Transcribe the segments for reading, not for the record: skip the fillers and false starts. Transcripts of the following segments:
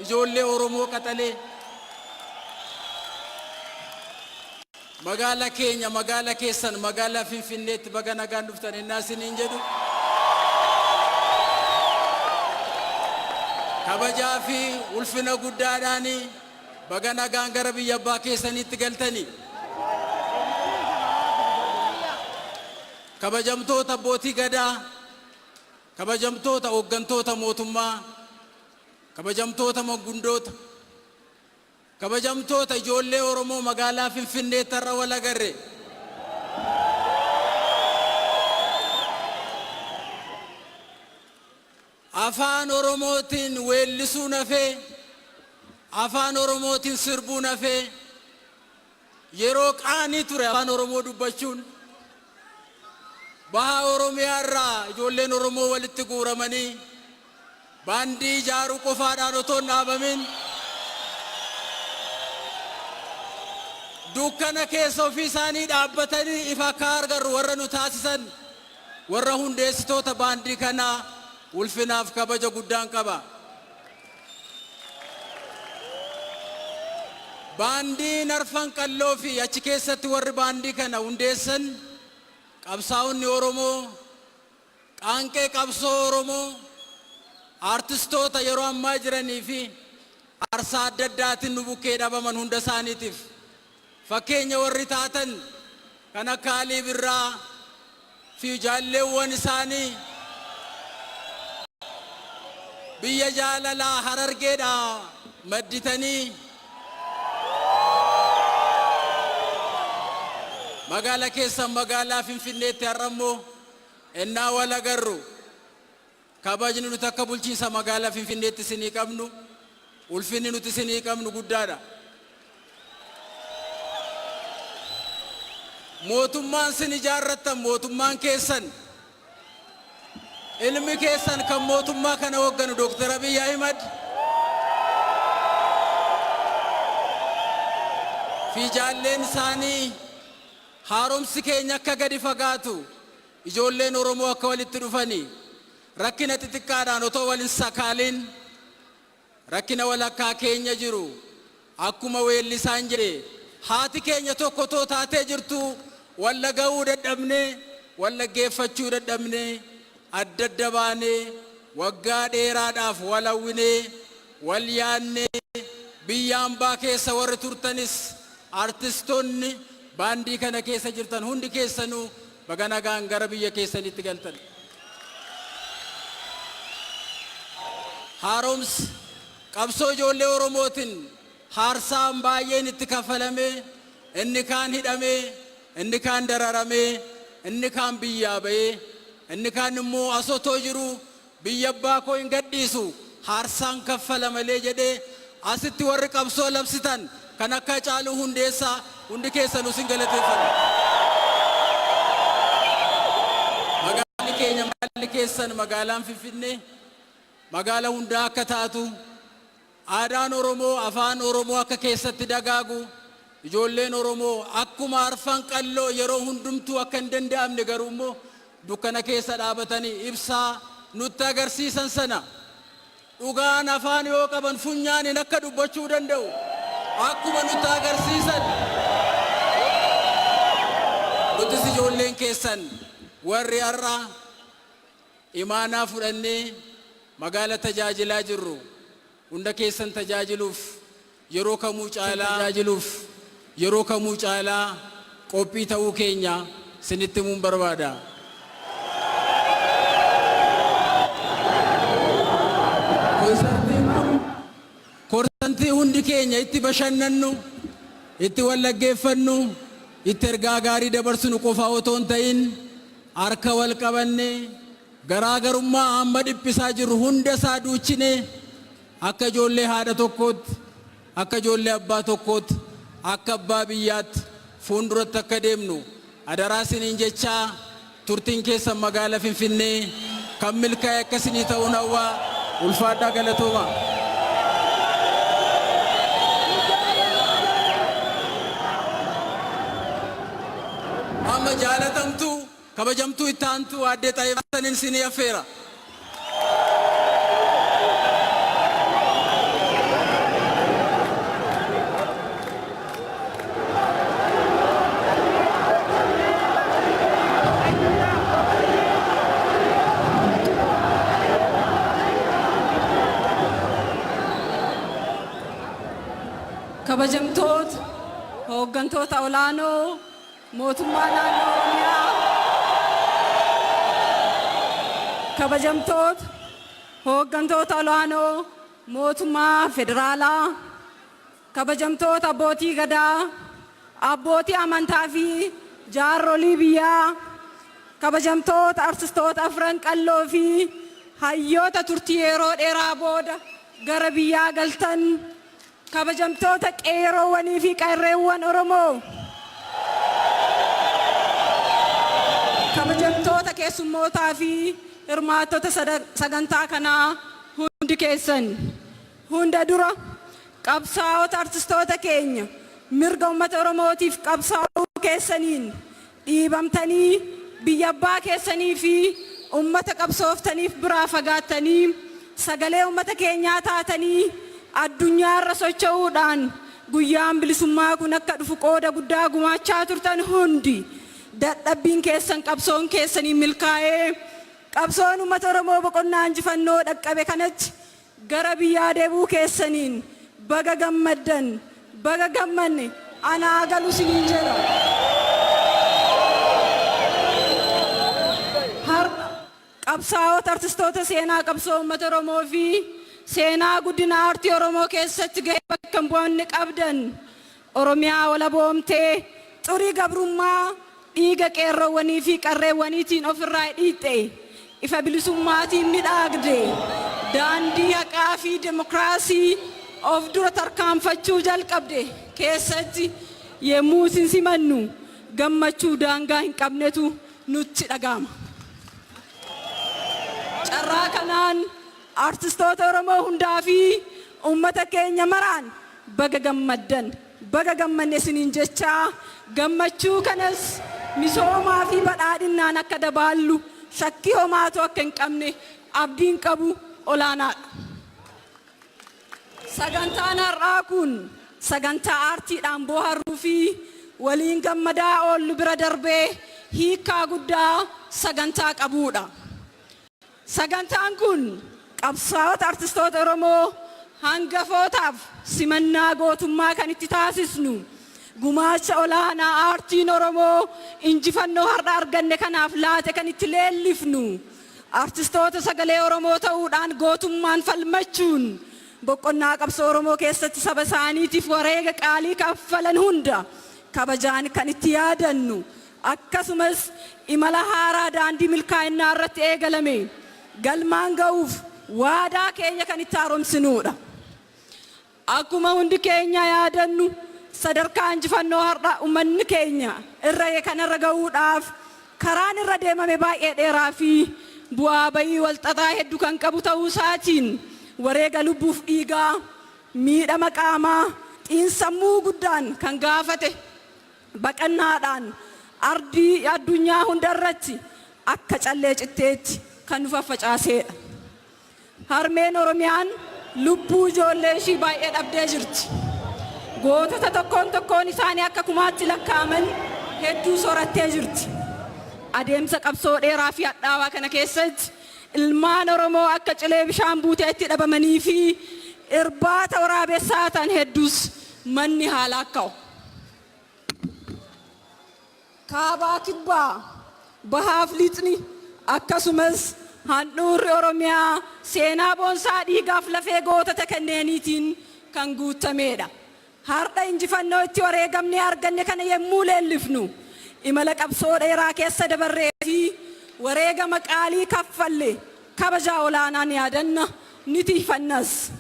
ijoollee Oromoo qaxalee. Magaala keenya, magaala keessan, magaalaa Finfinneetti baga nagaan dhuftan ennaa isiniin jedhu. Kabajaa fi ulfina guddaadhaan baga nagaan gara biyya abbaa keessaniitti galtani. Kabajamtoota abbootii gadaa, kabajamtoota hooggantoota mootummaa, kabajamtoota mangundoota, kabajamtoota ijoollee Oromoo magaalaa Finfinneetti har'a wal agarre. Afaan Oromootiin weellisuu nafee, afaan Oromootiin sirbuu nafee, yeroo qaanii ture afaan Oromoo dubbachuun. Baha Oromiyaa irraa ijoolleen Oromoo walitti guuramanii baandii ijaaruu qofaadhaan otoo hin dhaabamin dukkana keessa ofii isaanii dhaabbatanii ifa akka argarru warra nu taasisan warra hundeessitoota baandii kanaa ulfinaaf kabaja guddaan qaba. Baandiin Arfan Qalloo fi achi keessatti warri baandii kana hundeessan qabsaa'onni Oromoo, qaanqee qabsoo Oromoo, aartistoota yeroo ammaa jiranii fi aarsaa adda addaatiin nu bukkee dhabaman hunda isaaniitiif fakkeenya warri taatan kan akka Alii Birraa fi jaalleewwan isaanii biyya jaalalaa Harargeedhaa madditanii magaala keessan magaalaa Finfinneetti har'a immoo ennaa wal agarru kabajni nuti akka bulchiinsa magaalaa Finfinneetti isinii qabnu, ulfinni nuti isinii qabnu guddaadha. Mootummaan sin ijaarrattan mootummaan keessan, ilmi keessan kan mootummaa kana hoogganu Dr. Abiy Ahimad fi jaalleen isaanii haaromsi keenya akka gadi fagaatu, ijoolleen Oromoo akka walitti dhufanii rakkina xixiqqaadhaan otoo wal hin sakaalin rakkina walakkaa keenya jiru akkuma weellisaan jedhe haati keenya tokko otoo taatee jirtu wal dhaga'uu dadhabnee, wal dhaggeeffachuu dadhabnee, adda adda baanee waggaa dheeraadhaaf wal hawwinee, wal yaadnee, biyya ambaa keessa warri turtanis artistoonni baandii kana keessa jirtan hundi keessanuu baga nagaan gara biyya keessanitti galtan. Haaromsi qabsoo ijoollee Oromootiin haarsaan baay'een itti kaffalamee, inni kaan hidhamee, inni kaan dararamee, inni kaan biyyaa ba'ee, inni kaan immoo as otoo jiru biyya abbaa koo hin gadhiisu haarsaan kaffala malee jedhee asitti warri qabsoo labsitan kan akka Hacaaluu Hundeessaa hundi keessanuu sin galateeffanna. Magaalli keenya, magaalli keessan, magaalaan Finfinnee magaala hundaa akka taatu, aadaan Oromoo, afaan Oromoo akka keessatti dagaagu, ijoolleen Oromoo akkuma Arfan Qalloo yeroo hundumtuu akka hin danda'amne garuu immoo dukkana keessa dhaabatanii ibsaa nutti agarsiisan sana, dhugaan afaan yoo qaban funyaaniin akka dubbachuu danda'u akkuma nutti agarsiisan, nutis ijoolleen keessan warri har'a imaanaa fudhannee magaala tajaajilaa jirru hunda keessan tajaajiluuf yeroo kamuu caalaa tajaajiluuf yeroo kamuu caalaa qophii ta'uu keenya sinitti himuun barbaada. Konsartiin kun konsantii hundi keenya itti bashannannu, itti wal dhaggeeffannu, itti ergaa gaarii dabarsinu qofa otoo hin ta'in harka wal qabannee garaagarummaa amma dhiphisaa jirru hunda isaa duuchinee akka ijoollee haadha tokkootti, akka ijoollee abbaa tokkootti, akka abbaa biyyaatti fuulduratti akka deemnu adaraa isiniin jechaa, turtiin keessan magaala Finfinnee kan milkaa'e akka isinii ta'uun hawwaa. Ulfaadhaa, galatooma. Amma jaalatamtuu kabajamtuu itti aantuu aaddee Xaayibaa sanin isinii affeera. Kabajamtoota hooggantoota olaanoo mootummaa naannoo Oromiyaa, kabajamtoota hooggantoota olaanoo mootummaa federaalaa, kabajamtoota abbootii gadaa, abbootii amantaa fi jaarsolii biyyaa, kabajamtoota artistoota Afran Qalloo fi hayyoota turtii yeroo dheeraa booda gara biyyaa galtan, kabajamtoota qeerroowwanii fi qarreewwan Oromoo, kabajamtoota keessummootaa fi hirmaattota sagantaa kanaa hundi keessan, hunda dura qabsaa'ota artistoota keenya mirga uummata Oromootiif qabsaa'uu keessaniin dhiibamtanii biyya abbaa keessanii fi uummata qabsooftaniif biraa fagaattanii sagalee uummata keenyaa taatanii addunyaarra socho'uudhaan guyyaan bilisummaa kun akka dhufu qooda guddaa gumaachaa turtan hundi, dadhabbiin keessan qabsoon keessanii milkaa'ee qabsoon uummata Oromoo boqonnaa injifannoo dhaqqabe kanatti gara biyyaa deebi'uu keessaniin baga gammaddan, baga gammanne, anaa galu isiniin jedha. Har'a qabsaa'ota artistoota seenaa qabsoo uummata Oromoo fi seenaa guddina aartii Oromoo keessatti gahee bakka hin bu'amne qabdan, Oromiyaa walaboomtee xurii gabrummaa dhiiga qeerroowwanii fi qarreewwaniitiin ofirraa dhiixxe, ifa bilisummaatiin midhaagde, daandii haqaa fi dimokiraasii of dura tarkaanfachuu jalqabde keessatti yemmuu isin simannu gammachuu daangaa hin qabnetu nutti dhaga'ama. Carraa kanaan artistoota Oromoo hundaa fi uummata keenya maraan baga gammaddan, baga gammanne isiniin jechaa, gammachuu kanas misoomaa fi badhaadhinnaan akka dabaallu shakkii homaatu akka hin qabne abdiin qabu olaanaadha. Sagantaan har'aa kun sagantaa aartiidhaan bohaaruu fi waliin gammadaa oollu bira darbee hiikkaa guddaa sagantaa qabuudha. Sagantaan kun qabsaa'ota artistoota Oromoo hangafootaaf simannaa gootummaa kan itti taasisnu, gumaacha olaanaa aartiin Oromoo injifannoo har'a arganne kanaaf laate kan itti leellifnu, artistoota sagalee Oromoo ta'uudhaan gootummaan falmachuun boqonnaa qabsoo Oromoo keessatti saba isaaniitiif wareega qaalii kaffalan hunda kabajaan kan itti yaadannu, akkasumas imala haaraa daandii milkaa'inaa irratti eegalame galmaan ga'uuf waadaa keenya kan itti haaromsinuudha. Akkuma hundi keenya yaadannu, sadarkaa injifannoo har'a uummanni keenya irra kanarra ga'uudhaaf karaan irra deemame baay'ee dheeraa fi bu'aa bayii walxaxaa hedduu kan qabu ta'uu isaatiin wareega lubbuuf dhiigaa, miidhama qaamaa, xiinsammuu guddaan kan gaafate, baqannaadhaan ardii addunyaa hunda irratti akka callee citteetti kan nu faffacaaseedha. Harmeen Oromiyaan lubbuu ijoollee ishii baay'ee dhabdee jirti. Gootota tokkoon tokkoon isaanii akka kumaatti lakkaa'aman hedduu soorattee jirti. Adeemsa qabsoo dheeraa fi hadhaawaa kana keessatti ilmaan Oromoo akka cilee bishaan buuteetti dhabamanii fi irbaata waraabessaa ta'an hedduus manni haala akka'u. Kaabaa kibbaa, bahaaf lixni, akkasumas handhuurri Oromiyaa seenaa boonsaa dhiigaaf lafee gootota kenneeniitiin kan guutameedha. Har'a injifannoo itti wareegamnee arganne kana yemmuu leellifnu, imala qabsoo dheeraa keessa dabarree fi wareegama qaalii kaffalle kabajaa olaanaan yaadanna, ni tiifannas.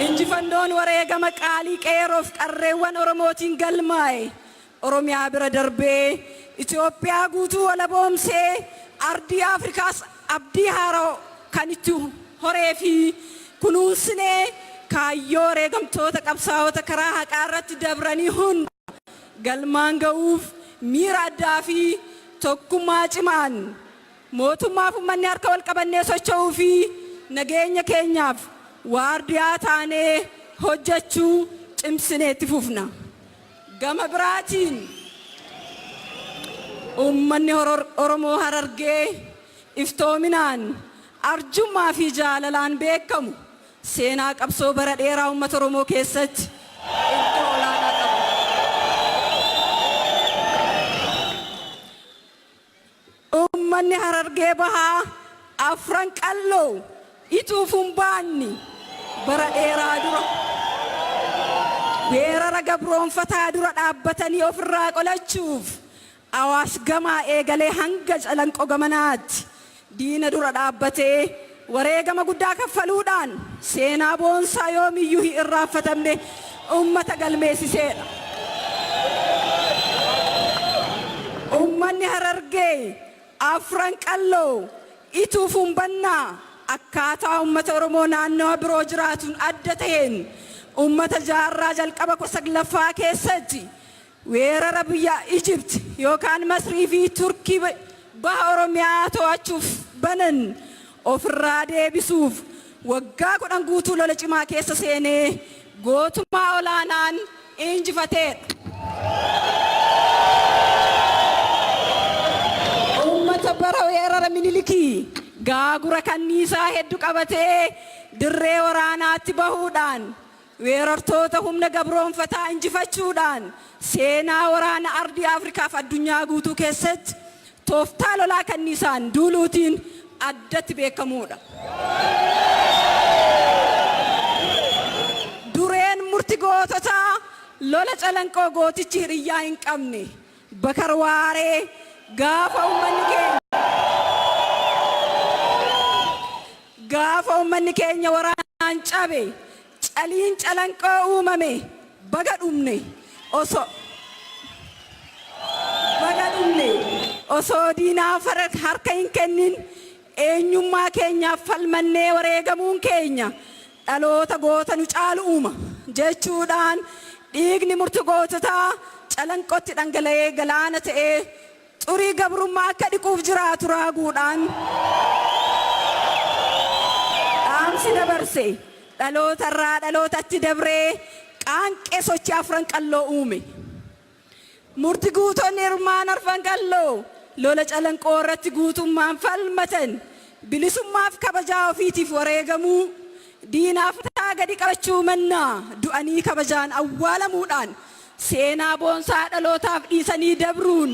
Injifannoon wareegama qaalii qeerroof qarreewwan Oromootiin galmaa'e Oromiyaa bira darbee Itoophiyaa guutuu walaboomsee ardii Afrikaas abdii haaraa kan itti horee fi kunuunsinee kaayyoo wareegamtoota qabsaa'ota karaa haqaa irratti dabranii hunda galmaan ga'uuf miira addaa fi tokkummaa cimaan mootummaaf uummanni harka wal qabannee socho'uu fi nageenya keenyaaf waardiyaa taanee hojjechuu cimsinee itti fufna. Gama biraatiin uummanni Oromoo Harargee iftoominaan, arjummaa fi jaalalaan beekamu Seenaa qabsoo bara dheeraa uummata Oromoo keessatti iddoo olaanaa qaba. Uummanni Harargee Bahaa Afran Qalloo Ituuf Humbaanni bara dheeraa dura weerara gabroomfataa dura dhaabbatanii ofirraa qolachuuf Awaash gamaa eegalee hanga Calanqo gamanaatti diina dura dhaabbatee wareegama guddaa kaffaluudhaan seenaa boonsaa yoomiyyuu hin irraanfatamne ummata galmeessiseedha. Ummanni Harargee Afran Qalloo, Ituuf Humbannaa akkaataa ummata Oromoo naannawa biroo jiraatuun adda taheen ummata jaarraa jalqaba 19ffaa keessatti Weerara biyya Egypt yookaan Masrii fi Turkii baha Oromiyaa to'achuuf banan ofirraa deebisuuf waggaa 10 guutuu lola cimaa keessa seenee gootummaa olaanaan injifateedha. Uummata bara weerara Minilikii gaagura kanniisaa heddu qabatee dirree waraanaatti bahuudhaan Weerartoota humna gabroomfataa injifachuudhaan seenaa waraana ardii Afrikaaf addunyaa guutuu keessatti tooftaa lolaa kanniisaan duuluutiin addatti beekamuudha. Dureen murti goototaa lola Calanqoo gootichi hiriyyaa hin qabne Bakar Waaree gaafa ummanni keenya Gaafa ummanni keenya waraanaan cabe, caliin Calanqoo uumame baga dhumne osoo baga dhumne osoo diinaaf harka hin kennin eenyummaa keenyaaf falmannee wareegamuun keenya dhaloota goota nu caalu uuma jechuudhaan dhiigni murti goototaa Calanqootti dhangala'ee galaana ta'ee xurii gabrummaa akka dhiquuf jiraatu raaguudhaan dhaamsi dabarse dhalootarraa dhalootatti dabree qaanqee sochii Afran Qalloo uume. Murti guutonni Hirmaan Arfan Qalloo lola Calanqoo irratti guutummaan falmatan bilisummaaf kabajaa ofiitiif wareegamuu, diinaaf mataa gadi qabachuu mannaa du'anii kabajaan awwaalamuudhaan seenaa boonsaa dhalootaaf dhiisanii dabruun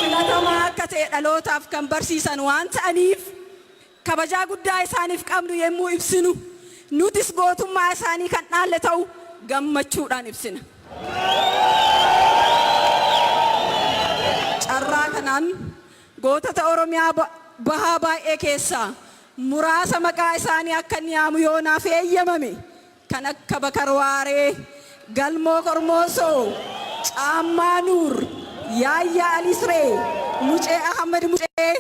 filatamaa akka ta'e dhalootaaf kan barsiisan waan ta'aniif kabajaa guddaa isaaniif qabnu yemmuu ibsinu nutis gootummaa isaanii kan dhaalle ta'u gammachuudhaan ibsina. Carraa kanaan gootota Oromiyaa Bahaa baay'ee keessaa muraasa maqaa isaanii akkan yaamu yoo naaf eeyyamame kan akka Bakar Waaree, Galmoo Kormoosoo, Caammaa Nuur, Yaayyaa Alisree, Mucee Ahmad Mucee,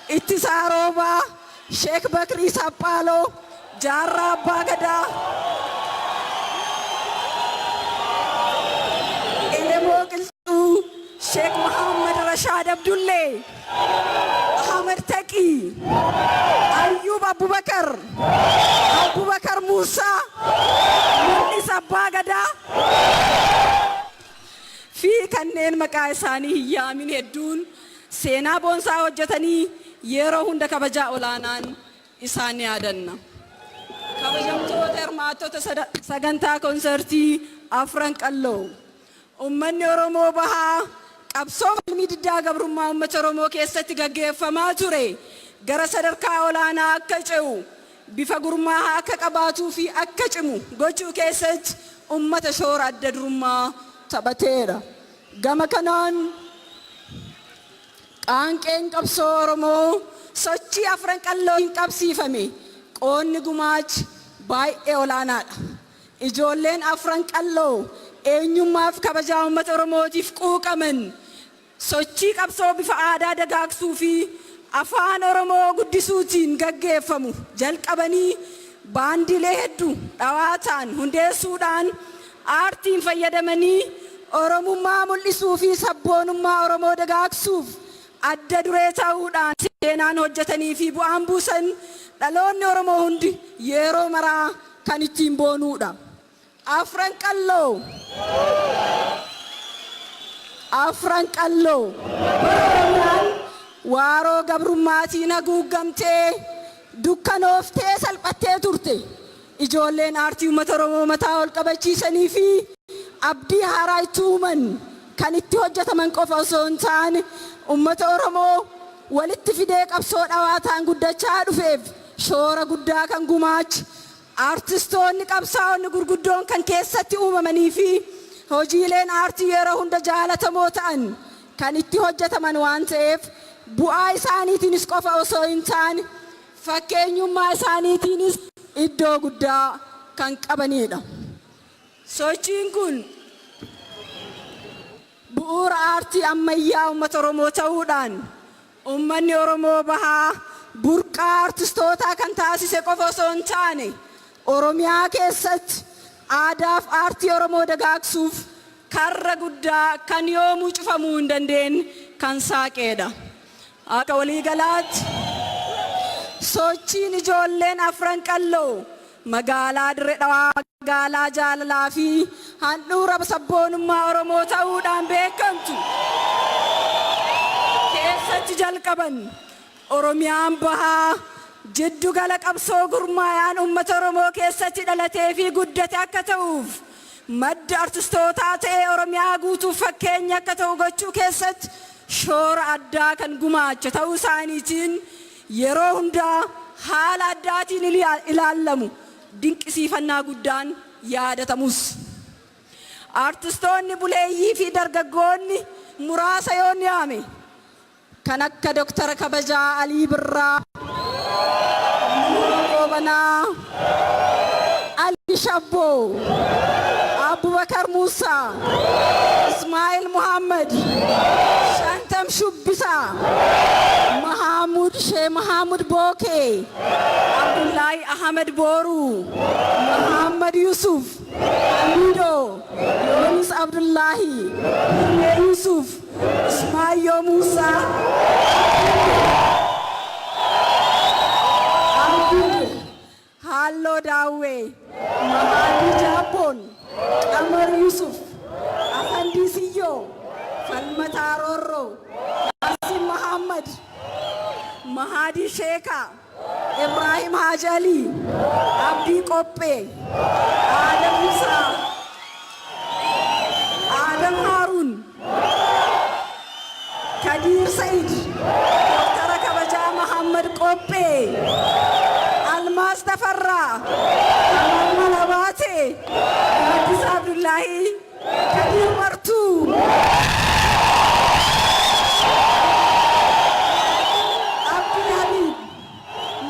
Ittisaa Roobaa, Sheek Bakrii Saphaaloo, Jaarraa Abbaa Gadaa, Elemoo Qilxuu, Sheek Muhammad Rashaad Abdullee, Ahmad Taqii, Ayyuub Abbubakar, Abbubakar Muusaa, Mul'is Abbaa Gadaa fi kanneen maqaa isaanii hin yaamin hedduun seenaa boonsaa hojjetanii yeroo hunda kabajaa olaanaan isaan yaadanna. Kabajamtoota hirmaattota sagantaa konsartii Afran Qalloo. Ummanni Oromoo Bahaa qabsoo falmii diddaa gabrummaa ummata Oromoo keessatti gaggeeffamaa ture gara sadarkaa olaanaa akka ce'u, bifa gurmaahaa akka qabaatuu fi akka cimu gochuu keessatti ummata shoora adda durummaa taphateedha. Gama kanaan qaanqeen qabsoo Oromoo sochii Afran Qallootiin qabsiifame qoodni gumaache baay'ee olaanaadha. Ijoolleen Afran Qalloo eenyummaaf kabajaa uummata Oromootiif quuqaman sochii qabsoo bifa aadaa dagaagsuu fi Afaan Oromoo guddisuutiin gaggeeffamu jalqabanii baandiilee heddu dhawaataan hundeessuudhaan aartiin fayyadamanii Oromummaa mul'isuu fi sabboonummaa Oromoo dagaagsuuf adda duree ta'uudhaan seenaan hojjetanii fi bu'aan buusan dhaloonni Oromoo hundi yeroo maraa kan ittiin boonuudha. Afran Qalloo Afran Qalloo bara Oromiyaan waaroo gabrummaatiin haguuggamtee Dukkanooftee salphattee turte. Ijoolleen aartii uummata Oromoo mataa ol qabachiisanii fi abdii haaraa itti uuman kan itti hojjetaman qofa osoo hin taane uummata Oromoo walitti fidee qabsoo dhawaataan guddachaa dhufeef shoora guddaa kan gumaache aartistoonni qabsaa'onni gurguddoon kan keessatti uumamanii fi hojiileen aartii yeroo hunda jaalatamoo ta'an kan itti hojjetaman waan ta'eef bu'aa isaaniitiinis qofa osoo hin taane fakkeenyummaa isaaniitiinis iddoo guddaa kan qabanidha. Sochiin kun bu'uura aartii ammayyaa uummata Oromoo ta'uudhaan uummanni Oromoo bahaa burqaa aartistootaa kan taasise qofa osoo hin taane Oromiyaa keessatti aadaaf aartii Oromoo dagaagsuuf karra guddaa kan yoomuu cufamuu hin dandeenye kan saaqeedha. Akka waliigalaatti sochiin ijoolleen Afran Qalloo magaalaa Dirree Dhawaa magaalaa jaalalaa fi handhuura sabboonummaa Oromoo ta'uudhaan beekamtu keessatti jalqaban Oromiyaan bahaa jiddu gala qabsoo gurmaayaan uummata Oromoo keessatti dhalatee fi guddate akka ta'uuf madda artistootaa ta'ee Oromiyaa guutuuf fakkeenya akka ta'u gochuu keessatti shoora addaa kan gumaache ta'uu isaaniitiin yeroo hundaa haala addaatiin ilaallamu dinqisiifannaa guddaan yaadatamus. Artistoonni buleeyyii fi dargaggoonni muraasa yoon yaame kan akka Doktara Kabajaa Alii Birraa, Nuuroo Goobanaa, Ali Shabboo, Abubakar Muusaa, Ismaa'il Muhammad, Shantam Shubbisaa, Mahaamud Shee Mahaamud Bookee, Abdullaahi Ahmed Booruu, Muhammad Yusuf, Hamiidoo, Yoonis Abdullaahi, Hirree Yusuf, Ismaayyoo Muusaa, Abdul Halloo Daawwee, Mahaadii Jaabboon, Qamar Yusuf, Afandii Siyyoo, Falmataa Roorroo, Yaasin Muhammad, Mahaadii Sheekaa, Ibraahim Haaji Alii, Abdii Qophee, Adam Musaa, Adam Haaruun, Kadiir Sa'id, Doktara Kabajaa Muhammad Qophee, Almaas Tafarraa, Amal Abaatee, Gaaddisa Abdullaahii, Kadiir Martuu, Abdii Habiib,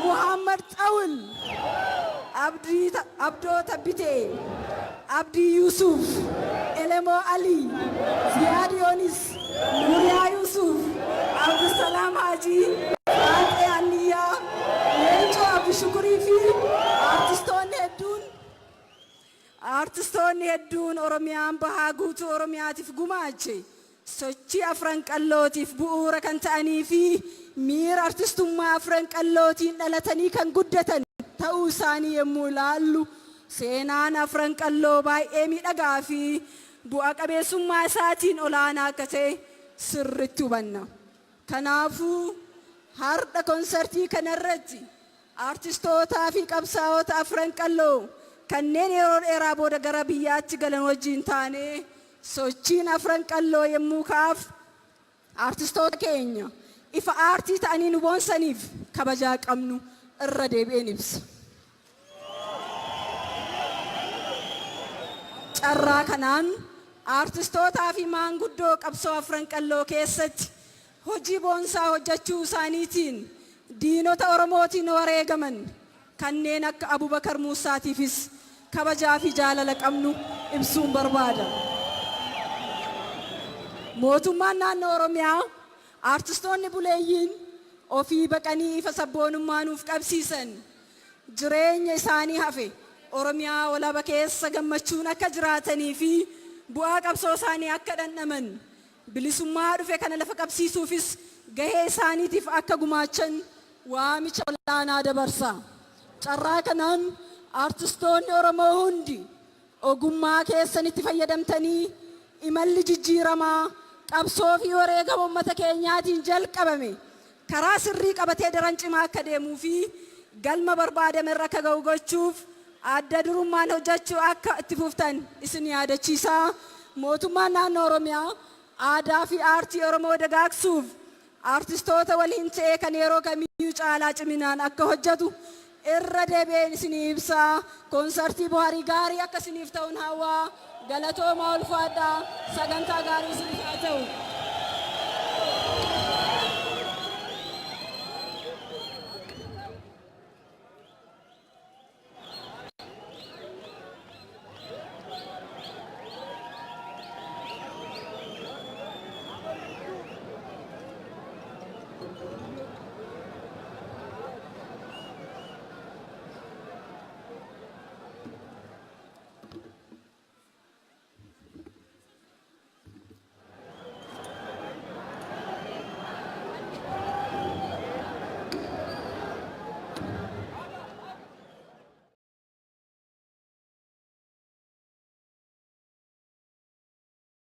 Muhammad Xawul, Abdii Abdoo Tabbitee, Abdii Yuusuf, Elemoo Alii, Ziyaad Yoonis, Nuuriyaa Yuusuf, Abdusalaam Haajii, Faaxee Anniyyaa, Leencoo Abdushukurii fi aartistoonni hedduun Oromiyaan bahaa guutuu Oromiyaatiif gumaache sochii Afran Qallootiif bu'uura kan ta'anii fi miira artistummaa Afran Qallootiin dhalatanii kan guddatan ta'uu isaanii yommuu ilaallu seenaan Afran Qalloo baay'ee miidhagaa fi bu'a qabeessummaa isaatiin olaanaa akka ta'e sirritti hubanna. Kanaafuu har'a konsartii kanarratti aartistootaa fi qabsaa'ota Afran Qalloo kanneen yeroo dheeraa booda gara biyyaatti galan wajjin taanee sochiin Afran Qalloo yommuu ka'aaf aartistoota keenya ifa aartii ta'anii nu boonsaniif kabajaa qabnu irra deebi'een ibsa. Carraa kanaan aartistootaa fi maanguddoo qabsoo Afran Qalloo keessatti hojii boonsaa hojjechuu isaaniitiin diinota Oromootiin wareegaman kanneen akka Abubakar Muusaatiifis kabajaa fi jaalala qabnu ibsuun barbaada. Mootummaan naannoo Oromiyaa aartistoonni buleeyyiin ofii baqanii ifa sabboonummaa nuuf qabsiisan jireenya isaanii hafe Oromiyaa walaba keessa gammachuun akka jiraatanii fi bu'aa qabsoo isaanii akka dhandhaman bilisummaa dhufe kana lafa qabsiisuufis gahee isaaniitiif akka gumaachan waamicha olaanaa dabarsa. Carraa kanaan aartistoonni Oromoo hundi ogummaa keessanitti fayyadamtanii imalli jijjiiramaa qabsoo fi wareegama uummata keenyaatiin jalqabame karaa sirrii qabatee daran cimaa akka deemuu fi galma barbaadame irra akka ga'u gochuuf adda durummaan hojjechuu akka itti fuftan isin yaadachiisaa. Mootummaan naannoo Oromiyaa aadaa fi aartii Oromoo dagaagsuuf aartistoota waliin ta'ee kan yeroo kamiyyuu caalaa ciminaan akka hojjetu irra deebi'een isinii ibsaa. Koonsartii bohaarii gaarii akka isiniif ta'uun hawwaa. Galatoomaa, ulfaadhaa. Sagantaa gaarii isiniif haa ta'u.